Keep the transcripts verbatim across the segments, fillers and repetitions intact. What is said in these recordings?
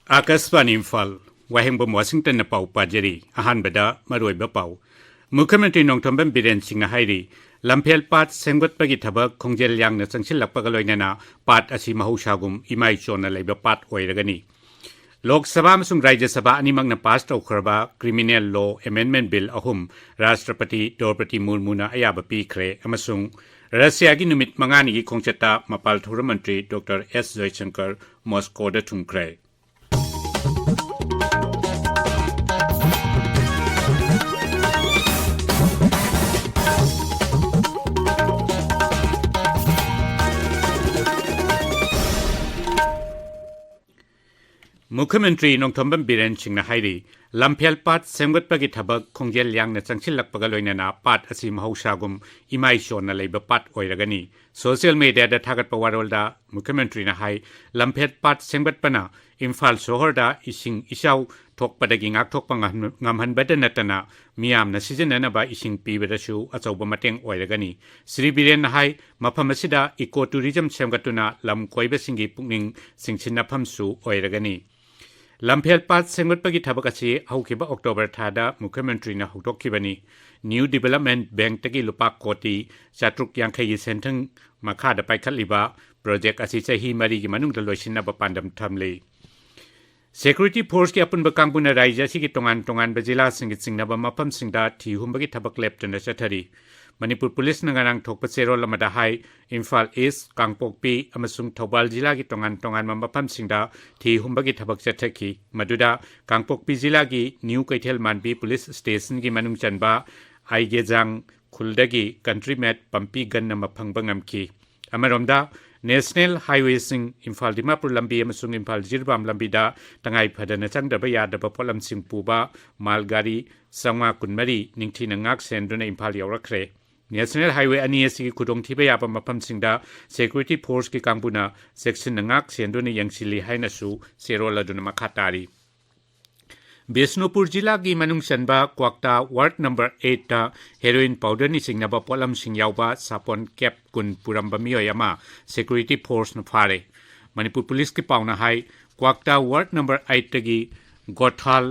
ꯑꯥꯀꯥꯁꯕꯥꯅꯤ ꯏꯝꯐꯥꯜ, ꯋꯥꯍꯦꯡꯕꯝ ꯋꯥꯁꯤꯡꯇꯟꯅ ꯄꯥꯎ ꯄꯥꯖꯔꯤ꯫ ꯑꯍꯥꯟꯕꯗ ꯃꯔꯨꯑꯣꯏꯕ ꯄꯥꯎ꯫ ꯃꯨꯈ꯭ꯌ ꯃꯟꯇ꯭ꯔꯤ ꯅꯣꯡꯊꯣꯝꯕꯝ ꯕꯤꯔꯦꯟ ꯁꯤꯡꯅ ꯍꯥꯏꯔꯤ, ꯂꯝꯐꯦꯜ ꯄꯥꯠ ꯁꯦꯝꯒꯠꯄꯒꯤ ꯊꯕꯛ ꯈꯣꯡꯖꯦꯜ ꯌꯥꯡꯅ ꯆꯪꯁꯤꯜꯂꯛꯄꯒ ꯂꯣꯏꯅꯅ ꯄꯥꯠ ꯑꯁꯤ ꯃꯍꯧꯁꯥꯒꯨꯝ ꯏꯃꯥꯏ ꯆꯣꯟꯅ ꯂꯩꯕ ꯄꯥꯠ ꯑꯣꯏꯔꯒꯅꯤ꯫ ꯂꯣꯛ ꯁꯚꯥ ꯑꯃꯁꯨꯡ ꯔꯥꯖ꯭ꯌ ꯁꯚꯥ ꯑꯅꯤꯃꯛꯅ ꯄꯥꯁ ꯇꯧꯈ꯭ꯔꯕ Criminal Law Amendment Bill ꯑꯍꯨꯝ ꯔꯥꯁꯇ꯭ꯔꯄꯇꯤ ꯗ꯭ꯔꯧꯄꯗꯤ ꯃꯨꯔꯃꯨꯅ ꯑꯌꯥꯕ ꯄꯤꯈ꯭ꯔꯦ ꯑꯃꯁꯨꯡ ꯔꯁꯤꯌꯥꯒꯤ ꯅꯨꯃꯤꯠ ꯃꯉꯥꯅꯤꯒꯤ ꯈꯣꯡꯆꯠꯇ ꯃꯄꯥꯜ ꯊꯧꯔꯝ ꯃꯟꯇ꯭ꯔꯤ ꯗꯣꯛꯇꯔ ꯑꯦꯁ ꯖꯌꯁꯪꯀꯔ ꯃꯣꯁꯀꯣꯗ ꯊꯨꯡꯈ꯭ꯔꯦ꯫ ꯃꯨꯈ꯭ꯌ ꯃꯟꯇ꯭ꯔꯤ ꯅꯣꯡꯊꯣꯝꯕꯝ ꯕꯤꯔꯦꯟ ꯁꯤꯡꯅ ꯍꯥꯏꯔꯤ, ꯂꯝꯐꯦꯜ ꯄꯥꯠ ꯁꯦꯝꯒꯠꯄꯒꯤ ꯊꯕꯛ ꯈꯣꯡꯖꯦꯜ ꯌꯥꯡꯅ ꯆꯪꯁꯤꯜꯂꯛꯄꯒ ꯂꯣꯏꯅꯅ ꯄꯥꯠ ꯑꯁꯤ ꯃꯍꯧꯁꯥꯒꯨꯝ ꯏꯃꯥꯏ ꯆꯣꯟꯅ ꯂꯩꯕ ꯄꯥꯠ ꯑꯣꯏꯔꯒꯅꯤ꯫ ꯁꯣꯁꯤꯌꯦꯜ ꯃꯤꯗꯤꯌꯥꯗ ꯊꯥꯒꯠꯄ ꯋꯥꯔꯣꯜꯗ ꯃꯨꯈ꯭ꯌ ꯃꯟꯇ꯭ꯔꯤꯅ ꯍꯥꯏ, ꯂꯝꯐꯦꯜ ꯄꯥꯠ ꯁꯦꯝꯒꯠꯄꯅ ꯏꯝꯐꯥꯜ ꯁꯣꯍꯣꯔꯗ ꯏꯁꯤꯡ ꯏꯆꯥꯎ ꯊꯣꯛꯄꯗꯒꯤ ꯉꯥꯛꯊꯣꯛꯄ ꯉꯝ-, ꯉꯝꯍꯟꯕꯗ ꯅꯠꯇꯅ ꯃꯤꯌꯥꯝꯅ ꯁꯤꯖꯤꯟꯅꯅꯕ ꯏꯁꯤꯡ ꯄꯤꯕꯗꯁꯨ ꯑꯆꯧꯕ ꯃꯇꯦꯡ ꯑꯣꯏꯔꯒꯅꯤ꯫ ꯁ꯭ꯔꯤ ꯕꯤꯔꯦꯟꯅ ꯍꯥꯏ, ꯃꯐꯝ ꯑꯁꯤꯗ ꯏꯀꯣ ꯇꯨꯔꯤꯖꯝ ꯁꯦꯝꯒꯠꯇꯨꯅ ꯂꯝ ꯀꯣꯏꯕꯁꯤꯡꯒꯤ ꯄꯨꯛꯅꯤꯡ ꯆꯤꯡꯁꯤꯟꯅꯐꯝꯁꯨ ꯑꯣꯏꯔꯒꯅꯤ꯫ ꯂꯝꯐꯦꯜ ꯄꯥꯠ ꯁꯦꯝꯒꯠꯄꯒꯤ ꯊꯕꯛ ꯑꯁꯤ ꯍꯧꯈꯤꯕ ꯑꯣꯛꯇꯣꯕꯔ ꯊꯥꯗ ꯃꯨꯈ꯭ꯌ ꯃꯟꯇ꯭ꯔꯤꯅ ꯍꯧꯗꯣꯛꯈꯤꯕꯅꯤ꯫ ꯅ꯭ꯌꯨ ꯗꯤꯕꯦꯂꯞꯃꯦꯟꯠ ꯕꯦꯡꯛꯇꯒꯤ ꯂꯨꯄꯥ ꯀꯣꯇꯤ ꯆꯥꯇ꯭ꯔꯨꯛ ꯌꯥꯡꯈꯩꯒꯤ ꯁꯦꯟꯊꯪ ꯃꯈꯥꯗ ꯄꯥꯏꯈꯠꯂꯤꯕ ꯄ꯭ꯔꯣꯖꯦꯛ ꯑꯁꯤ ꯆꯍꯤ ꯃꯔꯤꯒꯤ ꯃꯅꯨꯡꯗ ꯂꯣꯏꯁꯤꯟꯅꯕ ꯄꯥꯟꯗꯝ ꯊꯝꯂꯤ꯫ ꯁꯦꯀ꯭ꯌꯨꯔꯤꯇꯤ ꯐꯣꯔꯁꯀꯤ ꯑꯄꯨꯟꯕ ꯀꯥꯡꯕꯨꯅ ꯔꯥꯖ꯭ꯌ ꯑꯁꯤꯒꯤ ꯇꯣꯉꯥꯟ ꯇꯣꯉꯥꯟꯕ ꯖꯤꯂꯥꯁꯤꯡꯒꯤ ꯆꯤꯡꯅꯕ ꯃꯐꯝꯁꯤꯡꯗ ꯊꯤ ꯍꯨꯝꯕꯒꯤ ꯊꯕꯛ ꯂꯦꯞꯇꯅ ꯆꯠꯊꯔꯤ꯫ ꯃꯅꯤꯄꯨꯔ ꯄꯨꯂꯤꯁꯅ ꯉꯔꯥꯡ ꯊꯣꯛꯄ ꯆꯦꯔꯣꯜ ꯑꯃꯗ ꯍꯥꯏ, ꯏꯝꯐꯥꯜ ꯏꯁ, ꯀꯥꯡꯄꯣꯛꯄꯤ ꯑꯃꯁꯨꯡ ꯊꯧꯕꯥꯜ ꯖꯤꯂꯥꯒꯤ ꯇꯣꯉꯥꯟ ꯇꯣꯉꯥꯟꯕ ꯃꯐꯝꯁꯤꯡꯗ ꯊꯤ ꯍꯨꯝꯕꯒꯤ ꯊꯕꯛ ꯆꯠꯊꯈꯤ꯫ ꯃꯗꯨꯗ ꯀꯥꯡꯄꯣꯛꯄꯤ ꯖꯤꯂꯥꯒꯤ ꯅ꯭ꯌꯨ ꯀꯩꯊꯦꯜ ꯃꯥꯟꯕꯤ ꯄꯨꯂꯤꯁ ꯁ꯭ꯇꯦꯁꯟꯒꯤ ꯃꯅꯨꯡ ꯆꯟꯕ ꯑꯥꯏꯒꯦꯖꯥꯡ ꯈꯨꯜꯗꯒꯤ ꯀꯟꯇ꯭ꯔꯤ ꯃꯦꯠ ꯄꯝꯄꯤ ꯒꯟ ꯑꯃ ꯐꯪꯕ ꯉꯝꯈꯤ꯫ ꯑꯃꯔꯣꯝꯗ, ꯅꯦꯁꯅꯦꯜ ꯍꯥꯏꯋꯦꯁꯤꯡ ꯏꯝꯐꯥꯜ ꯗꯤꯃꯥꯄꯨꯔ ꯂꯝꯕꯤ ꯑꯃꯁꯨꯡ ꯏꯝꯐꯥꯜ ꯖꯤꯔꯤꯕꯥꯝ ꯂꯝꯕꯤꯗ ꯇꯉꯥꯏ ꯐꯗꯅ ꯆꯪꯗꯕ ꯌꯥꯗꯕ ꯄꯣꯠꯂꯝꯁꯤꯡ ꯄꯨꯕ ꯃꯥꯜ ꯒꯥꯔꯤ ꯆꯥꯝꯃꯉꯥ ꯀꯨꯟꯃꯔꯤ ꯅꯤꯡꯊꯤꯅ ꯉꯥꯛ ꯁꯦꯟꯗꯨꯅ ꯏꯝꯐꯥꯜ ꯌꯧꯔꯛꯈ꯭ꯔꯦ꯫ ꯅꯦꯁꯅꯦꯜ ꯍꯥꯏꯋꯦ ꯑꯅꯤ ꯑꯁꯤꯒꯤ ꯈꯨꯗꯣꯡꯊꯤꯕ ꯌꯥꯕ ꯃꯐꯝꯁꯤꯡꯗ ꯁꯦꯀ꯭ꯌꯨꯔꯤꯇꯤ ꯐꯣꯔꯁꯀꯤ ꯀꯥꯡꯕꯨꯅ ꯆꯦꯛꯁꯤꯟꯅ ꯉꯥꯛ ꯁꯦꯟꯗꯨꯅ ꯌꯦꯡꯁꯤꯜꯂꯤ ꯍꯥꯏꯅꯁꯨ ꯆꯦꯔꯣꯜ ꯑꯗꯨꯅ ꯃꯈꯥ ꯇꯥꯔꯤ꯫ ꯕꯤꯁꯅꯨꯄꯨꯔ ꯖꯤꯂꯥꯒꯤ ꯃꯅꯨꯡ ꯆꯟꯕ ꯀ꯭ꯋꯥꯛꯇꯥ ꯋꯥꯔꯗ ꯅꯝꯕꯔ ꯑꯩꯠꯇ ꯍꯦꯔꯣꯏꯟ ꯄꯥꯎꯗꯔꯅ ꯆꯤꯡꯅꯕ ꯄꯣꯠꯂꯝꯁꯤꯡ ꯌꯥꯎꯕ ꯁꯥꯄꯣꯟ ꯀꯦꯞ ꯀꯨꯟ ꯄꯨꯔꯝꯕ ꯃꯤꯑꯣꯏ ꯑꯃ ꯁꯦꯀ꯭ꯌꯨꯔꯤꯇꯤ ꯐꯣꯔꯁꯅ ꯐꯥꯔꯦ꯫ ꯃꯅꯤꯄꯨꯔ ꯄꯨꯂꯤꯁꯀꯤ ꯄꯥꯎꯅ ꯍꯥꯏ, ꯀ꯭ꯋꯥꯛꯇꯥ ꯋꯥꯔꯗ ꯅꯝꯕꯔ ꯑꯩꯠꯇꯒꯤ ꯒꯣꯊꯥꯜ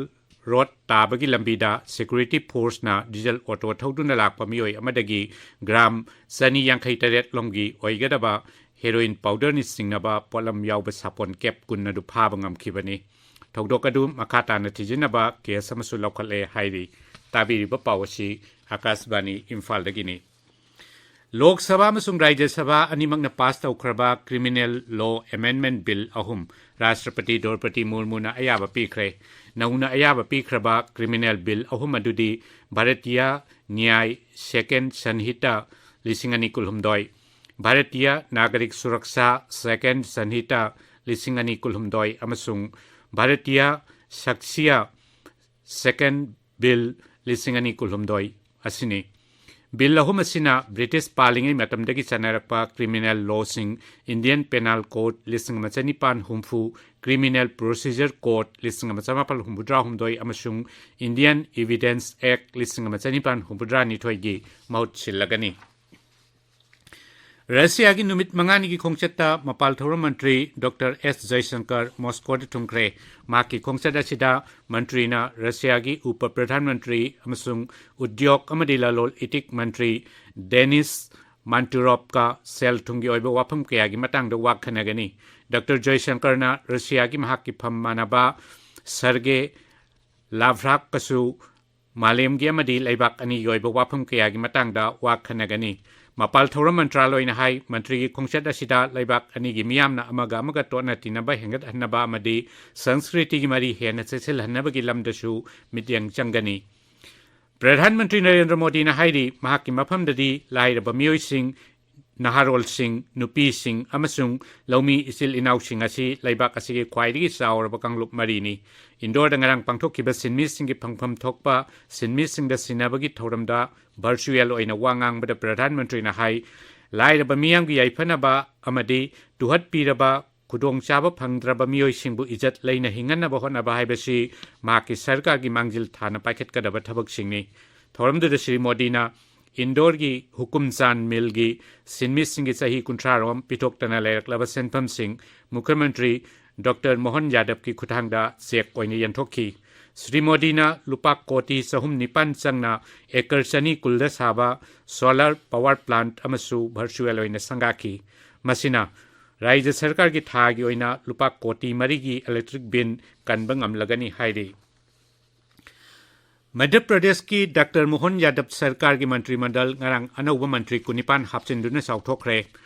ꯔꯣꯗ ꯇꯥꯕꯒꯤ ꯂꯝꯕꯤꯗ ꯁꯦꯀ꯭ꯌꯨꯔꯤꯇꯤ ꯐꯣꯔꯁꯅ ꯗꯤꯖꯜ ꯑꯣꯇꯣ ꯊꯧꯗꯨꯅ ꯂꯥꯛꯄ ꯃꯤꯑꯣꯏ ꯑꯃꯗꯒꯤ ꯒ꯭ꯔꯥꯝ ꯆꯅꯤ ꯌꯥꯡꯈꯩ ꯇꯔꯦꯠ ꯂꯣꯝꯒꯤ ꯑꯣꯏꯒꯗꯕ ꯍꯦꯔꯣꯏꯟ ꯄꯥꯎꯗꯔꯅ ꯆꯤꯡꯅꯕ ꯄꯣꯠꯂꯝ ꯌꯥꯎꯕ ꯁꯥꯄꯣꯟ ꯀꯦꯞ ꯀꯨꯟ ꯑꯗꯨ ꯐꯥꯕ ꯉꯝꯈꯤꯕꯅꯤ꯫ ꯊꯧꯗꯣꯛ ꯑꯗꯨ ꯃꯈꯥ ꯇꯥꯅ ꯊꯤꯖꯤꯟꯅꯕ ꯀꯦꯁ ꯑꯃꯁꯨ ꯂꯧꯈꯠꯂꯦ ꯍꯥꯏꯔꯤ꯫ ꯇꯥꯕꯤꯔꯤꯕ ꯄꯥꯎ ꯑꯁꯤ ꯑꯀꯥꯁꯕꯥꯅꯤ ꯏꯝꯐꯥꯜꯗꯒꯤꯅꯤ꯫ ꯂꯣꯛ ꯁꯚꯥ ꯑꯃꯁꯨꯡ ꯔꯥꯖ꯭ꯌ ꯁꯚꯥ ꯑꯅꯤꯃꯛꯅ ꯄꯥꯁ ꯇꯧꯈ꯭ꯔꯕ ꯀ꯭ꯔꯤꯃꯤꯅꯦꯜ ꯂꯣ ꯑꯦꯃꯦꯟꯗꯃꯦꯟꯠ ꯕꯤꯜ ꯑꯍꯨꯝ ꯔꯥꯁꯇ꯭ꯔꯄꯇꯤ ꯗ꯭ꯔꯧꯄꯗꯤ ꯃꯨꯔꯃꯨꯅ ꯑꯌꯥꯕ ꯄꯤꯈ꯭ꯔꯦ꯫ ꯅꯧꯅ ꯑꯌꯥꯕ ꯄꯤꯈ꯭ꯔꯕ ꯀ꯭ꯔꯤꯃꯤꯅꯦꯜ ꯕꯤꯜ ꯑꯍꯨꯝ ꯑꯗꯨꯗꯤ ꯚꯥꯔꯇꯤꯌꯥ ꯅ꯭ꯌꯥꯌ ꯁꯦꯀꯦꯟꯗ ꯁꯟꯍꯤꯇꯥ ꯂꯤꯁꯤꯡ ꯑꯅꯤ ꯀꯨꯟꯍꯨꯝꯗꯣꯏ, ꯚꯥꯔꯇꯤꯌ ꯅꯥꯒꯔꯤꯛ ꯁꯨꯔꯛꯁꯥ ꯁꯦꯀꯦꯟꯗ ꯁꯟꯍꯤꯇꯥ ꯂꯤꯁꯤꯡ ꯑꯅꯤ ꯀꯨꯟꯍꯨꯝꯗꯣꯏ ꯑꯃꯁꯨꯡ ꯚꯥꯔꯇꯤꯌ ꯁꯛꯁꯤꯌꯥ ꯁꯦꯀꯦꯟꯗ ꯕꯤꯜ ꯂꯤꯁꯤꯡ ꯑꯅꯤ ꯀꯨꯟꯍꯨꯝꯗꯣꯏ ꯑꯁꯤꯅꯤ꯫ ꯕꯤꯜ ꯑꯍꯨꯝ ꯑꯁꯤꯅ ꯕ꯭ꯔꯤꯇꯤꯁ ꯄꯥꯜꯂꯤꯉꯩ ꯃꯇꯝꯗꯒꯤ ꯆꯠꯅꯔꯛꯄ ꯀ꯭ꯔꯤꯃꯤꯅꯦꯜ ꯂꯣꯁꯤꯡ, ꯏꯟꯗꯤꯌꯟ ꯄꯦꯅꯥꯜ ꯀꯣꯗ ꯂꯤꯁꯤꯡ ꯑꯃ ꯆꯅꯤꯄꯥꯟ ꯍꯨꯝꯐꯨ, ꯀ꯭ꯔꯤꯃꯤꯅꯦꯜ ꯄ꯭ꯔꯣꯁꯤꯖꯔ ꯀꯣꯗ ꯂꯤꯁꯤꯡ ꯑꯃ ꯆꯃꯥꯄꯜ ꯍꯨꯝꯐꯨꯇꯔꯥ ꯍꯨꯝꯗꯣꯏ ꯑꯃꯁꯨꯡ ꯏꯟꯗꯤꯌꯟ ꯏꯚꯤꯗꯦꯟꯁ ꯑꯦꯛ ꯂꯤꯁꯤꯡ ꯑꯃ ꯆꯅꯤꯄꯥꯟ ꯍꯨꯝꯐꯨꯇꯔꯥ ꯅꯤꯊꯣꯏꯒꯤ ꯃꯍꯨꯠ ꯁꯤꯜꯂꯒꯅꯤ꯫ ꯔꯁꯤꯌꯥꯒꯤ ꯅꯨꯃꯤꯠ ꯃꯉꯥꯅꯤꯒꯤ ꯈꯣꯡꯆꯠꯇ ꯃꯄꯥꯜ ꯊꯧꯔꯝ ꯃꯟꯇ꯭ꯔꯤ ꯗꯣꯛꯇꯔ ꯑꯦꯁ ꯖꯌꯁꯪꯀꯔ ꯃꯣꯁꯀꯣꯗ ꯊꯨꯡꯈ꯭ꯔꯦ꯫ ꯃꯍꯥꯛꯀꯤ ꯈꯣꯡꯆꯠ ꯑꯁꯤꯗ ꯃꯟꯇ꯭ꯔꯤꯅ ꯔꯁꯤꯌꯥꯒꯤ ꯎꯄ ꯄ꯭ꯔꯙꯥꯟ ꯃꯟꯇ꯭ꯔꯤ ꯑꯃꯁꯨꯡ ꯎꯗ꯭ꯌꯣꯛ ꯑꯃꯗꯤ ꯂꯂꯣꯟ ꯏꯇꯤꯛ ꯃꯟꯇ꯭ꯔꯤ ꯗꯦꯅꯤꯁ ꯃꯥꯟꯇꯨꯔꯣꯞꯀ ꯁꯦꯜ ꯊꯨꯝꯒꯤ ꯑꯣꯏꯕ ꯋꯥꯐꯝ ꯀꯌꯥꯒꯤ ꯃꯇꯥꯡꯗ ꯋꯥ ꯈꯟꯅꯒꯅꯤ꯫ ꯗꯣꯛꯇꯔ ꯖꯌꯁꯪꯀꯔꯅ ꯔꯁꯤꯌꯥꯒꯤ ꯃꯍꯥꯛꯀꯤ ꯐꯝ ꯃꯥꯟꯅꯕ ꯁꯔꯒꯦ ꯂꯥꯚ꯭ꯔꯥꯚꯀꯁꯨ ꯃꯥꯂꯦꯝꯒꯤ ꯑꯃꯗꯤ ꯂꯩꯕꯥꯛ ꯑꯅꯤꯒꯤ ꯑꯣꯏꯕ ꯋꯥꯐꯝ ꯀꯌꯥꯒꯤ ꯃꯇꯥꯡꯗ ꯋꯥ ꯈꯟꯅꯒꯅꯤ꯫ ꯃꯄꯥꯜ ꯊꯧꯔꯝ ꯃꯟꯇ꯭ꯔꯥꯂꯣꯏꯅ ꯍꯥꯏ, ꯃꯟꯇ꯭ꯔꯤꯒꯤ ꯈꯣꯡꯆꯠ ꯑꯁꯤꯗ ꯂꯩꯕꯥꯛ ꯑꯅꯤꯒꯤ ꯃꯤꯌꯥꯝꯅ ꯑꯃꯒ ꯑꯃꯒ ꯇꯣꯠꯅ ꯇꯤꯟꯅꯕ ꯍꯦꯟꯒꯠꯍꯟꯅꯕ ꯑꯃꯗꯤ ꯁꯪꯁꯀ꯭ꯔꯤꯇꯤꯒꯤ ꯃꯔꯤ ꯍꯦꯟꯅ ꯆꯦꯠꯁꯤꯜꯍꯟꯅꯕꯒꯤ ꯂꯝꯗꯁꯨ ꯃꯤꯠꯌꯦꯡ ꯆꯪꯒꯅꯤ꯫ ꯄ꯭ꯔꯙꯥꯟ ꯃꯟꯇ꯭ꯔꯤ ꯅꯔꯦꯟꯗ꯭ꯔ ꯃꯣꯗꯤꯅ ꯍꯥꯏꯔꯤ, ꯃꯍꯥꯛꯀꯤ ꯃꯐꯝꯗꯗꯤ ꯂꯥꯏꯔꯕ ꯃꯤꯑꯣꯏꯁꯤꯡ, ꯅꯍꯥꯔꯣꯜꯁꯤꯡ, ꯅꯨꯄꯤꯁꯤꯡ ꯑꯃꯁꯨꯡ ꯂꯧꯃꯤ ꯏꯆꯤꯜ ꯏꯅꯥꯎꯁꯤꯡ ꯑꯁꯤ ꯂꯩꯕꯥꯛ ꯑꯁꯤꯒꯤ ꯈ꯭ꯋꯥꯏꯗꯒꯤ ꯆꯥꯎꯔꯕ ꯀꯥꯡꯂꯨꯞ ꯃꯔꯤꯅꯤ꯫ ꯏꯟꯗꯣꯔꯗ ꯉꯔꯥꯡ ꯄꯥꯡꯊꯣꯛꯈꯤꯕ ꯁꯤꯟꯃꯤꯁꯤꯡꯒꯤ ꯐꯪꯐꯝ ꯊꯣꯛꯄ ꯁꯤꯟꯃꯤꯁꯤꯡꯗ ꯁꯤꯟꯅꯕꯒꯤ ꯊꯧꯔꯝꯗ ꯚꯔꯆꯨꯑꯦꯜ ꯑꯣꯏꯅ ꯋꯥ ꯉꯥꯡꯕꯗ ꯄ꯭ꯔꯙꯥꯟ ꯃꯟꯇ꯭ꯔꯤꯅ ꯍꯥꯏ, ꯂꯥꯏꯔꯕ ꯃꯤꯌꯥꯝꯒꯤ ꯌꯥꯏꯐꯅꯕ ꯑꯃꯗꯤ ꯇꯨꯍꯠꯄꯤꯔꯕ ꯈꯨꯗꯣꯡꯆꯥꯕ ꯐꯪꯗ꯭ꯔꯕ ꯃꯤꯑꯣꯏꯁꯤꯡꯕꯨ ꯏꯖꯠ ꯂꯩꯅ ꯍꯤꯡꯍꯟꯅꯕ ꯍꯣꯠꯅꯕ ꯍꯥꯏꯕꯁꯤ ꯃꯍꯥꯛꯀꯤ ꯁꯔꯀꯥꯔꯒꯤ ꯃꯥꯡꯖꯤꯜ ꯊꯥꯅ ꯄꯥꯏꯈꯠꯀꯗꯕ ꯊꯕꯛꯁꯤꯡꯅꯤ꯫ ꯊꯧꯔꯝꯗꯨꯗ ꯁ꯭ꯔꯤ ꯃꯣꯗꯤꯅ ꯏꯟꯗꯣꯔꯒꯤ ꯍꯨꯀꯨꯝꯆꯥꯟ ꯃꯤꯜꯒꯤ ꯁꯤꯟꯃꯤꯁꯤꯡꯒꯤ ꯆꯍꯤ ꯀꯨꯟꯊ꯭ꯔꯥ ꯔꯣꯝ ꯄꯤꯊꯣꯛꯇꯅ ꯂꯩꯔꯛꯂꯕ ꯁꯦꯟꯐꯝꯁꯤꯡ ꯃꯨꯈ꯭ꯌꯃꯟꯇ꯭ꯔꯤ ꯗꯣꯛꯇꯔ ꯃꯣꯍꯟ ꯌꯥꯗꯕꯀꯤ ꯈꯨꯠꯊꯥꯡꯗ ꯆꯦꯛ ꯑꯣꯏꯅ ꯌꯦꯟꯊꯣꯛꯈꯤ꯫ ꯁ꯭ꯔꯤ ꯃꯣꯗꯤꯅ ꯂꯨꯄꯥ ꯀꯣꯇꯤ ꯆꯍꯨꯝ ꯅꯤꯄꯥꯟ ꯆꯪꯅ ꯑꯦꯀꯔ ꯆꯅꯤ ꯀꯨꯟꯗ ꯁꯥꯕ solar power plant ꯑꯃꯁꯨ virtual ꯑꯣꯏꯅ ꯁꯪꯒꯥꯈꯤ꯫ ꯃꯁꯤꯅ ꯔꯥꯖ꯭ꯌ ꯁꯔꯀꯥꯔꯒꯤ ꯊꯥꯒꯤ ꯑꯣꯏꯅ ꯂꯨꯄꯥ ꯀꯣꯇꯤ ꯃꯔꯤꯒꯤ electric bill ꯀꯟꯕ ꯉꯝꯂꯒꯅꯤ ꯍꯥꯏꯔꯤ꯫ ꯃꯙ꯭ꯌ ꯄ꯭ꯔꯗꯦꯁꯀꯤ ꯗꯥꯛꯇꯔ ꯃꯣꯍꯟ ꯌꯥꯗꯕ ꯁꯔꯀꯥꯔꯒꯤ ꯃꯟꯇ꯭ꯔꯤ ꯃꯟꯗꯜ ꯉꯔꯥꯡ ꯑꯅꯧꯕ ꯃꯟꯇ꯭ꯔꯤ ꯀꯨꯟꯅꯤꯄꯥꯟ ꯍꯥꯞꯆꯤꯟꯗꯨꯅ ꯆꯥꯎꯊꯣꯛꯈ꯭ꯔꯦ꯫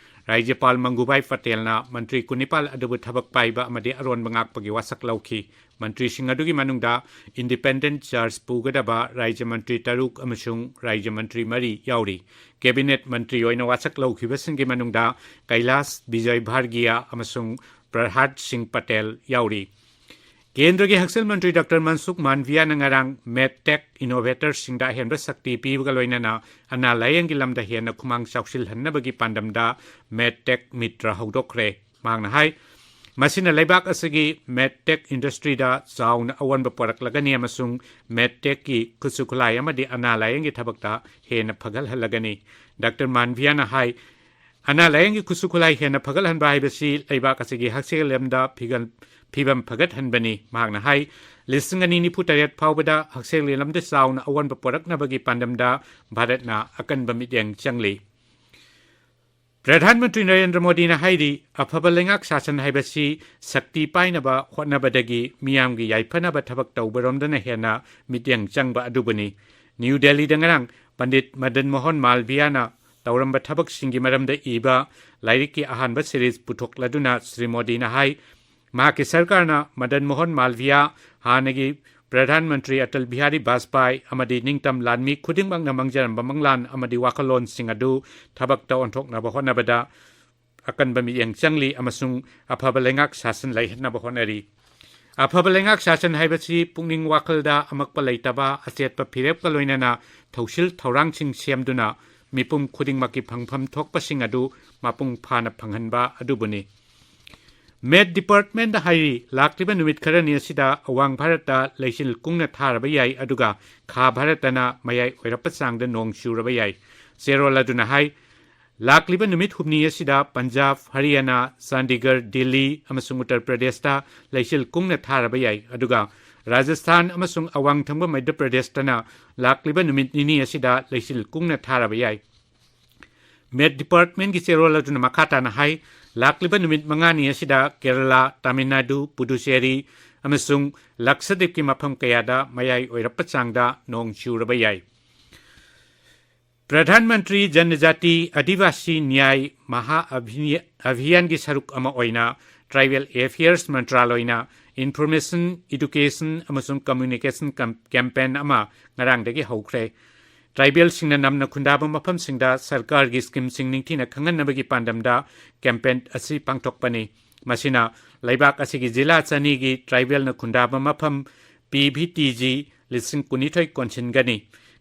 ꯔꯥꯖ꯭ꯌꯄꯥꯜ ꯃꯪꯒꯨꯕꯥꯏ ꯄꯇꯦꯜꯅ ꯃꯟꯇ꯭ꯔꯤ ꯀꯨꯟꯅꯤꯄꯥꯜ ꯑꯗꯨꯕꯨ ꯊꯕꯛ ꯄꯥꯏꯕ ꯑꯃꯗꯤ ꯑꯔꯣꯟꯕ ꯉꯥꯛꯄꯒꯤ ꯋꯥꯁꯛ ꯂꯧꯈꯤ꯫ ꯃꯟꯇ꯭ꯔꯤꯁꯤꯡ ꯑꯗꯨꯒꯤ ꯃꯅꯨꯡꯗ independent charge ꯄꯨꯒꯗꯕ ꯔꯥꯖ꯭ꯌ ꯃꯟꯇ꯭ꯔꯤ ꯇꯔꯨꯛ ꯑꯃꯁꯨꯡ ꯔꯥꯖ꯭ꯌ ꯃꯟꯇ꯭ꯔꯤ ꯃꯔꯤ ꯌꯥꯎꯔꯤ꯫ ꯀꯦꯕꯤꯅꯦꯠ ꯃꯟꯇ꯭ꯔꯤ ꯑꯣꯏꯅ ꯋꯥꯁꯛ ꯂꯧꯈꯤꯕꯁꯤꯡꯒꯤ ꯃꯅꯨꯡꯗ ꯀꯩꯂꯥꯁ ꯕꯤꯖꯣꯏ ꯚꯥꯔꯒꯤꯌꯥ ꯑꯃꯁꯨꯡ ꯄ꯭ꯔꯍꯥꯗ ꯁꯤꯡ ꯄꯇꯦꯜ ꯌꯥꯎꯔꯤ꯫ ꯀꯦꯟꯗ꯭ꯔꯒꯤ ꯍꯛꯁꯦꯜ ꯃꯟꯇ꯭ꯔꯤ ꯗꯥꯛꯇꯔ ꯃꯟꯁꯨꯈ ꯃꯥꯟꯚꯤꯌꯥꯅ ꯉꯔꯥꯡ MedTech innovatorꯁꯤꯡꯗ ꯑꯍꯦꯟꯕ ꯁꯛꯇꯤ ꯄꯤꯕꯒ ꯂꯣꯏꯅꯅ ꯑꯅꯥ ꯂꯥꯌꯦꯡꯒꯤ ꯂꯝꯗ ꯍꯦꯟꯅ ꯈꯨꯃꯥꯡ ꯆꯥꯎꯁꯤꯜꯍꯟꯅꯕꯒꯤ ꯄꯥꯟꯗꯝꯗ MedTech Mitra ꯍꯧꯗꯣꯛꯈ꯭ꯔꯦ꯫ ꯃꯍꯥꯛꯅ ꯍꯥꯏ, ꯃꯁꯤꯅ ꯂꯩꯕꯥꯛ ꯑꯁꯤꯒꯤ MedTech industryꯗ ꯆꯥꯎꯅ ꯑꯑꯣꯟꯕ ꯄꯨꯔꯛꯂꯒꯅꯤ ꯑꯃꯁꯨꯡ MedTechꯀꯤ ꯈꯨꯠꯁꯨ ꯈꯨꯠꯂꯥꯏ ꯑꯃꯗꯤ ꯑꯅꯥ ꯂꯥꯌꯦꯡꯒꯤ ꯊꯕꯛꯇ ꯍꯦꯟꯅ ꯐꯒꯠꯍꯜꯂꯒꯅꯤ꯫ ꯗꯥꯛꯇꯔ ꯃꯥꯟꯚꯤꯌꯥꯅ ꯍꯥꯏ, ꯑꯅꯥ ꯂꯥꯌꯦꯡꯒꯤ ꯈꯨꯠꯁꯨ ꯈꯨꯠꯂꯥꯏ ꯍꯦꯟꯅ ꯐꯒꯠꯍꯟꯕ ꯍꯥꯏꯕꯁꯤ ꯂꯩꯕꯥꯛ ꯑꯁꯤꯒꯤ ꯍꯛꯁꯦꯜ ꯂꯝꯗ ꯐꯤꯒꯜ-, ꯐꯤꯕꯝ ꯐꯒꯠꯍꯟꯕꯅꯤ꯫ ꯃꯍꯥꯛꯅ ꯍꯥꯏ, ꯂꯤꯁꯤꯡ ꯑꯅꯤ ꯅꯤꯐꯨ ꯇꯔꯦꯠ ꯐꯥꯎꯕꯗ ꯍꯛꯁꯦꯜꯒꯤ ꯂꯝꯗ ꯆꯥꯎꯅ ꯑꯑꯣꯟꯕ ꯄꯨꯔꯛꯅꯕꯒꯤ ꯄꯥꯟꯗꯝꯗ ꯚꯥꯔꯠꯅ ꯑꯀꯟꯕ ꯃꯤꯠꯌꯦꯡ ꯆꯪꯂꯤ꯫ ꯄ꯭ꯔꯙꯥꯟ ꯃꯟꯇ꯭ꯔꯤ ꯅꯔꯦꯟꯗ꯭ꯔ ꯃꯣꯗꯤꯅ ꯍꯥꯏꯔꯤ, ꯑꯐꯕ ꯂꯩꯉꯥꯛ ꯁꯥꯁꯟ ꯍꯥꯏꯕꯁꯤ ꯁꯛꯇꯤ ꯄꯥꯏꯅꯕ ꯍꯣꯠꯅꯕꯗꯒꯤ ꯃꯤꯌꯥꯝꯒꯤ ꯌꯥꯏꯐꯅꯕ ꯊꯕꯛ ꯇꯧꯕꯔꯣꯝꯗꯅ ꯍꯦꯟꯅ ꯃꯤꯠꯌꯦꯡ ꯆꯪꯕ ꯑꯗꯨꯕꯨꯅꯤ꯫ ꯅ꯭ꯌꯨ ꯗꯦꯜꯂꯤꯗ ꯉꯔꯥꯡ ꯄꯟꯗꯤꯠ ꯃꯗꯟ ꯃꯣꯍꯟ ꯃꯥꯜꯚꯤꯌꯥꯅ ꯇꯧꯔꯝꯕ ꯊꯕꯛꯁꯤꯡꯒꯤ ꯃꯔꯝꯗ ꯏꯕ ꯂꯥꯏꯔꯤꯛꯀꯤ ꯑꯍꯥꯟꯕ series ꯄꯨꯊꯣꯛꯂꯗꯨꯅ ꯁ꯭ꯔꯤ ꯃꯣꯗꯤꯅ ꯍꯥꯏ, ꯃꯍꯥꯛꯀꯤ ꯁꯔꯀꯥꯔꯅ ꯃꯗꯟ ꯃꯣꯍꯟ ꯃꯥꯜꯚꯤꯌꯥ, ꯍꯥꯟꯅꯒꯤ ꯄ꯭ꯔꯙꯥꯟ ꯃꯟꯇ꯭ꯔꯤ ꯑꯇꯜ ꯕꯤꯍꯥꯔꯤ ꯕꯥꯖꯄꯥꯏ ꯑꯃꯗꯤ ꯅꯤꯡꯇꯝ ꯂꯥꯟꯃꯤ ꯈꯨꯗꯤꯡꯃꯛꯅ ꯃꯪꯖꯔꯝꯕ ꯃꯪꯂꯥꯟ ꯑꯃꯗꯤ ꯋꯥꯈꯜꯂꯣꯟꯁꯤꯡ ꯑꯗꯨ ꯊꯕꯛꯇ ꯑꯣꯟꯊꯣꯛꯅꯕ ꯍꯣꯠꯅꯕꯗ ꯑꯀꯟꯕ ꯃꯤꯠꯌꯦꯡ ꯆꯪꯂꯤ ꯑꯃꯁꯨꯡ ꯑꯐꯕ ꯂꯩꯉꯥꯛ ꯁꯥꯁꯟ ꯂꯩꯍꯟꯅꯕ ꯍꯣꯠꯅꯔꯤ꯫ ꯑꯐꯕ ꯂꯩꯉꯥꯛ ꯁꯥꯁꯟ ꯍꯥꯏꯕꯁꯤ ꯄꯨꯛꯅꯤꯡ ꯋꯥꯈꯜꯗ ꯑꯃꯛꯄ ꯂꯩꯇꯕ ꯑꯆꯦꯠꯄ ꯐꯤꯔꯦꯞꯀ ꯂꯣꯏꯅꯅ ꯊꯧꯁꯤꯜ ꯊꯧꯔꯥꯡꯁꯤꯡ ꯁꯦꯝꯗꯨꯅ ꯃꯤꯄꯨꯝ ꯈꯨꯗꯤꯡꯃꯛꯀꯤ ꯐꯪꯐꯝ ꯊꯣꯛꯄꯁꯤꯡ ꯑꯗꯨ ꯃꯄꯨꯡ ꯐꯥꯅ ꯐꯪꯍꯟꯕ ꯑꯗꯨꯕꯨꯅꯤ꯫ ꯃꯦꯠ ꯗꯤꯄꯥꯔꯠꯃꯦꯟꯗ ꯍꯥꯏꯔꯤ, ꯂꯥꯛꯂꯤꯕ ꯅꯨꯃꯤꯠ ꯈꯔꯅꯤ ꯑꯁꯤꯗ ꯑꯋꯥꯡ ꯚꯥꯔꯠꯇ ꯂꯩꯆꯤꯜ ꯀꯨꯡꯅ ꯊꯥꯔꯕ ꯌꯥꯏ, ꯑꯗꯨꯒ ꯈꯥ ꯚꯥꯔꯠꯇꯅ ꯃꯌꯥꯏ ꯑꯣꯏꯔꯞꯄ ꯆꯥꯡꯗ ꯅꯣꯡ ꯆꯨꯔꯕ ꯌꯥꯏ꯫ ꯆꯦꯔꯣꯜ ꯑꯗꯨꯅ ꯍꯥꯏ, ꯂꯥꯛꯂꯤꯕ ꯅꯨꯃꯤꯠ ꯍꯨꯝꯅꯤ ꯑꯁꯤꯗ ꯄꯟꯖꯥꯕ, ꯍꯔꯤꯌꯥꯅꯥ, ꯆꯥꯟꯗꯤꯒꯔ, ꯗꯤꯜꯂꯤ ꯑꯃꯁꯨꯡ ꯎꯠꯇꯔ ꯄ꯭ꯔꯗꯦꯁꯇ ꯂꯩꯆꯤꯜ ꯀꯨꯡꯅ ꯊꯥꯔꯕ ꯌꯥꯏ, ꯑꯗꯨꯒ ꯔꯥꯖꯁꯊꯥꯟ ꯑꯃꯁꯨꯡ ꯑꯋꯥꯡ ꯊꯪꯕ ꯃꯙ꯭ꯌ ꯄ꯭ꯔꯗꯦꯁꯇꯅ ꯂꯥꯛꯂꯤꯕ ꯅꯨꯃꯤꯠ ꯅꯤꯅꯤ ꯑꯁꯤꯗ ꯂꯩꯆꯤꯜ ꯀꯨꯡꯅ ꯊꯥꯔꯕ ꯌꯥꯏ꯫ ꯃꯦꯠ ꯗꯤꯄꯥꯔꯠꯃꯦꯟꯒꯤ ꯆꯦꯔꯣꯜ ꯑꯗꯨꯅ ꯃꯈꯥ ꯇꯥꯅ ꯍꯥꯏ, ꯂꯥꯛꯂꯤꯕ ꯅꯨꯃꯤꯠ ꯃꯉꯥꯅꯤ ꯑꯁꯤꯗ ꯀꯦꯔꯂꯥ, ꯇꯥꯃꯤꯜ ꯅꯥꯗꯨ, ꯄꯨꯗꯨꯆꯦꯔꯤ ꯑꯃꯁꯨꯡ ꯂꯛꯁꯗꯤꯞꯀꯤ ꯃꯐꯝ ꯀꯌꯥꯗ ꯃꯌꯥꯏ ꯑꯣꯏꯔꯞꯄ ꯆꯥꯡꯗ ꯅꯣꯡ ꯆꯨꯔꯕ ꯌꯥꯏ꯫ ꯄ꯭ꯔꯙꯥꯟ ꯃꯟꯇ꯭ꯔꯤ ꯖꯟꯖꯥꯇꯤ ꯑꯗꯤꯕꯥꯁꯤ ꯅ꯭ꯌꯥꯏ ꯃꯍꯥ ꯑꯚꯤ-, ꯑꯚꯤꯌꯥꯟꯒꯤ ꯁꯔꯨꯛ ꯑꯃ ꯑꯣꯏꯅ ꯇ꯭ꯔꯥꯏꯕꯦꯜ ꯑꯦꯐꯤꯌꯔꯁ ꯃꯟꯇ꯭ꯔꯥꯂꯣꯏꯅ ꯏꯟꯐꯣꯔꯃꯦꯁꯟ, ꯏꯗꯨꯀꯦꯁꯟ ꯑꯃꯁꯨꯡ ꯀꯝꯃ꯭ꯌꯨꯅꯤꯀꯦꯁꯟ ꯀꯝ-, ꯀꯦꯝꯄꯦꯟ ꯑꯃ ꯉꯔꯥꯡꯗꯒꯤ ꯍꯧꯈ꯭ꯔꯦ꯫ ꯇ꯭ꯔꯥꯏꯕꯦꯜꯁꯤꯡꯅ ꯅꯝꯅ ꯈꯨꯟꯗꯥꯕ ꯃꯐꯝꯁꯤꯡꯗ ꯁꯔꯀꯥꯔꯒꯤ ꯁ꯭ꯀꯤꯝꯁꯤꯡ ꯅꯤꯡꯊꯤꯅ ꯈꯪꯍꯟꯅꯕꯒꯤ ꯄꯥꯟꯗꯝꯗ ꯀꯦꯝꯄꯦꯟ ꯑꯁꯤ ꯄꯥꯡꯊꯣꯛꯄꯅꯤ꯫ ꯃꯁꯤꯅ ꯂꯩꯕꯥꯛ ꯑꯁꯤꯒꯤ ꯖꯤꯂꯥ ꯆꯅꯤꯒꯤ ꯇ꯭ꯔꯥꯏꯕꯦꯜꯅ ꯈꯨꯟꯗꯥꯕ ꯃꯐꯝ ꯄꯤ ꯚꯤ ꯇꯤ ꯖꯤ ꯂꯤꯁꯤꯡ ꯀꯨꯟꯅꯤꯊꯣꯏ ꯀꯣꯟꯁꯤꯟꯒꯅꯤ꯫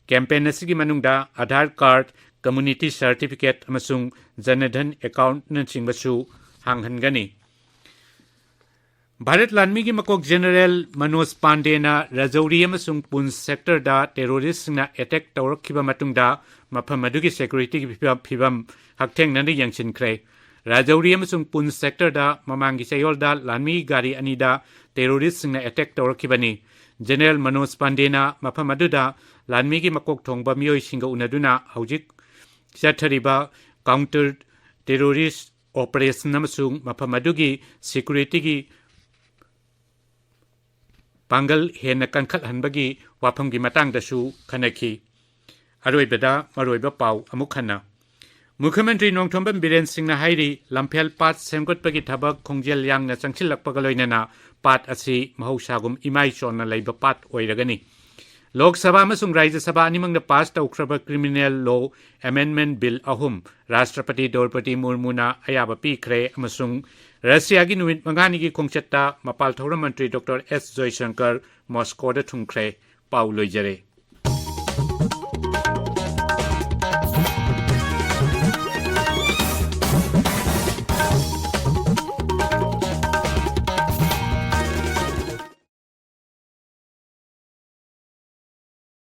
ꯀꯦꯝꯄꯦꯟ ꯑꯁꯤꯒꯤ ꯃꯅꯨꯡꯗ ꯑꯥꯙꯥꯔ ꯀꯥꯔꯗ, ꯀꯝꯃ꯭ꯌꯨꯅꯤꯇꯤ ꯁꯔꯇꯤꯐꯤꯀꯦꯠ ꯑꯃꯁꯨꯡ ꯖꯅꯙꯟ ꯑꯦꯀꯥꯎꯟꯠꯅꯆꯤꯡꯕꯁꯨ ꯍꯥꯡꯍꯟꯒꯅꯤ꯫ ꯚꯥꯔꯠ ꯂꯥꯟꯃꯤꯒꯤ ꯃꯀꯣꯛ ꯖꯦꯅꯔꯦꯜ ꯃꯅꯣꯖ ꯄꯥꯟꯗꯦꯅ ꯔꯥꯖꯧꯔꯤ ꯑꯃꯁꯨꯡ ꯄꯨꯟꯁ ꯁꯦꯛꯇꯔꯗ ꯇꯦꯔꯣꯔꯤꯁꯁꯤꯡꯅ ꯑꯦꯇꯦꯛ ꯇꯧꯔꯛꯈꯤꯕ ꯃꯇꯨꯡꯗ ꯃꯐꯝ ꯑꯗꯨꯒꯤ ꯁꯦꯀ꯭ꯌꯨꯔꯤꯇꯤꯒꯤ ꯐꯤꯕꯝ, ꯐꯤꯕꯝ ꯍꯛꯊꯦꯡꯅꯅ ꯌꯦꯡꯁꯤꯟꯈ꯭ꯔꯦ꯫ ꯔꯥꯖꯧꯔꯤ ꯑꯃꯁꯨꯡ ꯄꯨꯟꯁ ꯁꯦꯛꯇꯔꯗ ꯃꯃꯥꯡꯒꯤ ꯆꯌꯣꯜꯗ ꯂꯥꯟꯃꯤꯒꯤ ꯒꯥꯔꯤ ꯑꯅꯤꯗ ꯇꯦꯔꯣꯔꯤꯁꯁꯤꯡꯅ ꯑꯦꯇꯦꯛ ꯇꯧꯔꯛꯈꯤꯕꯅꯤ꯫ ꯖꯦꯅꯔꯦꯜ ꯃꯅꯣꯖ ꯄꯥꯟꯗꯦꯅ ꯃꯐꯝ ꯑꯗꯨꯗ ꯂꯥꯟꯃꯤꯒꯤ ꯃꯀꯣꯛ ꯊꯣꯡꯕ ꯃꯤꯑꯣꯏꯁꯤꯡꯒ ꯎꯅꯗꯨꯅ ꯍꯧꯖꯤꯛ ꯆꯠꯊꯔꯤꯕ ꯀꯥꯎꯟꯇꯔ ꯇꯦꯔꯣꯔꯤꯁ ꯑꯣꯄꯔꯦꯁꯟ ꯑꯃꯁꯨꯡ ꯃꯐꯝ ꯑꯗꯨꯒꯤ ꯁꯦꯀ꯭ꯌꯨꯔꯤꯇꯤꯒꯤ ꯄꯥꯡꯒꯜ ꯍꯦꯟꯅ ꯀꯟꯈꯠꯍꯟꯕꯒꯤ ꯋꯥꯐꯝꯒꯤ ꯃꯇꯥꯡꯗꯁꯨ ꯈꯟꯅꯈꯤ꯫ ꯑꯔꯣꯏꯕꯗ ꯃꯔꯨꯑꯣꯏꯕ ꯄꯥꯎ ꯑꯃꯨꯛ ꯍꯟꯅ꯫ ꯃꯨꯈ꯭ꯌ ꯃꯟꯇ꯭ꯔꯤ ꯅꯣꯡꯊꯣꯝꯕꯝ ꯕꯤꯔꯦꯟ ꯁꯤꯡꯅ ꯍꯥꯏꯔꯤ, ꯂꯝꯐꯦꯜ ꯄꯥꯠ ꯁꯦꯝꯒꯠꯄꯒꯤ ꯊꯕꯛ ꯈꯣꯡꯖꯦꯜ ꯌꯥꯡꯅ ꯆꯪꯁꯤꯜꯂꯛꯄꯒ ꯂꯣꯏꯅꯅ ꯄꯥꯠ ꯑꯁꯤ ꯃꯍꯧꯁꯥꯒꯨꯝ ꯏꯃꯥꯏ ꯆꯣꯟꯅ ꯂꯩꯕ ꯄꯥꯠ ꯑꯣꯏꯔꯒꯅꯤ꯫ ꯂꯣꯛ ꯁꯚꯥ ꯑꯃꯁꯨꯡ ꯔꯥꯖ꯭ꯌ ꯁꯚꯥ ꯑꯅꯤꯃꯛꯅ ꯄꯥꯁ ꯇꯧꯈ꯭ꯔꯕ ꯀ꯭ꯔꯤꯃꯤꯅꯦꯜ ꯂꯣ ꯑꯦꯃꯦꯟꯗꯃꯦꯟꯠ ꯕꯤꯜ ꯑꯍꯨꯝ ꯔꯥꯁꯇ꯭ꯔꯄꯇꯤ ꯗ꯭ꯔꯧꯄꯗꯤ ꯃꯨꯔꯃꯨꯅ ꯑꯌꯥꯕ ꯄꯤꯈ꯭ꯔꯦ ꯑꯃꯁꯨꯡ ꯔꯁꯤꯌꯥꯒꯤ ꯅꯨꯃꯤꯠ ꯃꯉꯥꯅꯤꯒꯤ ꯈꯣꯡꯆꯠꯇ ꯃꯄꯥꯜ ꯊꯧꯔꯝ ꯃꯟꯇ꯭ꯔꯤ ꯗꯣꯛꯇꯔ ꯑꯦꯁ ꯖꯣꯏꯁꯪꯀꯔ ꯃꯣꯁꯀꯣꯗ ꯊꯨꯡꯈ꯭ꯔꯦ꯫ ꯄꯥꯎ ꯂꯣꯏꯖꯔꯦ꯫